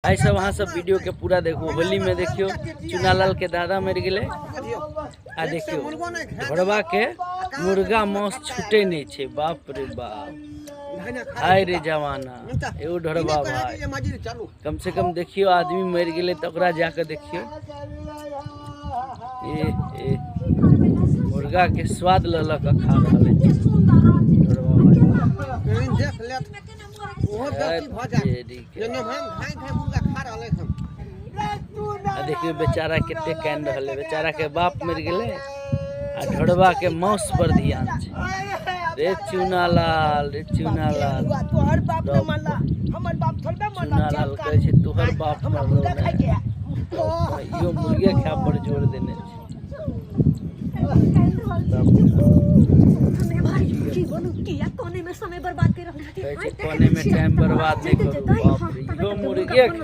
आइ सब अहाँ सब वीडियो के पूरा देखू। होली में देखियो चुनालाल के दादा मर गेलै आ देखियो ढोरबा के मुर्गा मांस छूटे नहीं छे। बाप रे बाप, हाय रे जमाना। एगो ढोरबा भाई कम से कम देखियो आदमी मर गेलै तऽ ओकरा जाके देखियो ए ए मुर्गा के स्वाद लऽ लऽ कऽ खा रहल अछि ढोरबा भाई। देख लेत ओहो गलती भऽ जायत जे नोभान खाइ खाइ मुर्गा खा रहलै हन। आ देखियो बेचारा कते कानि रहल है। बेचारा के बाप मरि गेलै आ ढोरबा के माउस पर ध्यान छै। रे चुनालाल, रे चुनालाल, तोहर बाप ने मानला, हमर बाप थोड़बे मानला। चुनालाल कहै छै तोहर बाप हमरा मरलो मुर्गा ने। खाइके है। इहो मुर्गे खाय पर जोर देने छै। की बोलू, किया कोने में समय बर्बाद कर रहल हथिन? कहै छै कोने में टाइम बर्बाद नहि करू। बाप रे, इहो मुर्गे खाय।